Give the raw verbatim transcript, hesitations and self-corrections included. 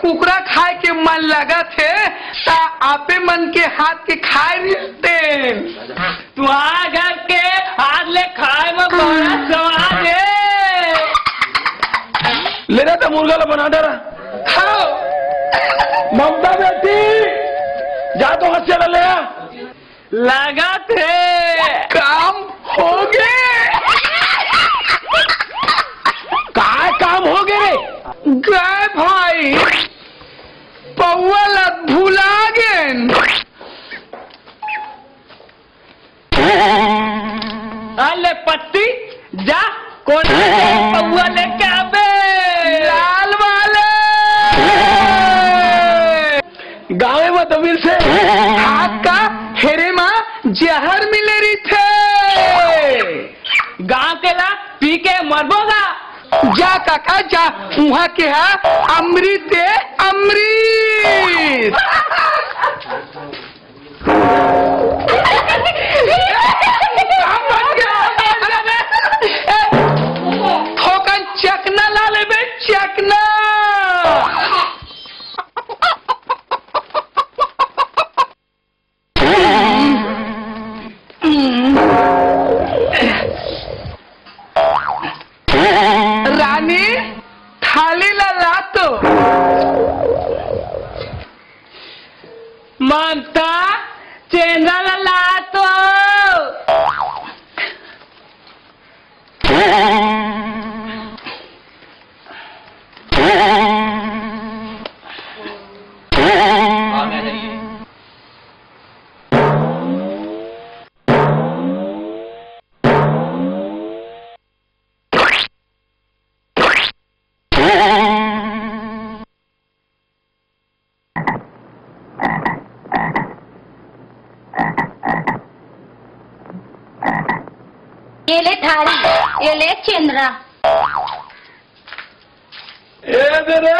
कुकरा खाए के मन लगत हे, त आपे मन के हाथ के खाए मिलते। तुहार घर के हाथ ले खाए में बड़ा स्वाद हे। ले रहा था मुर्गा ला बना डरा। खाओ। ममता बेटी, जा तो हंसिया ला ले आ। लगत हे। काम होगे। काय काम होगे रे? गए भाई, पौवा ला भुला गेन। अले पट्टी, जा कोन पौवा लेके आबे? लाल वाले। गाँव में तो मिलथे। हाथ का हेरे मा जहर मिले रहिथे। गाँव के ला पी के मरबो गा। जा काका जा, उहाँ के हा अमृत दे, अमृत। थोकन चकना ला लेबे, चकना। रानी, थाली ला ला तो। ममता, चेंदा ला ला तो। ये ले थारी, ये ले चेंदरा। ए दे रे,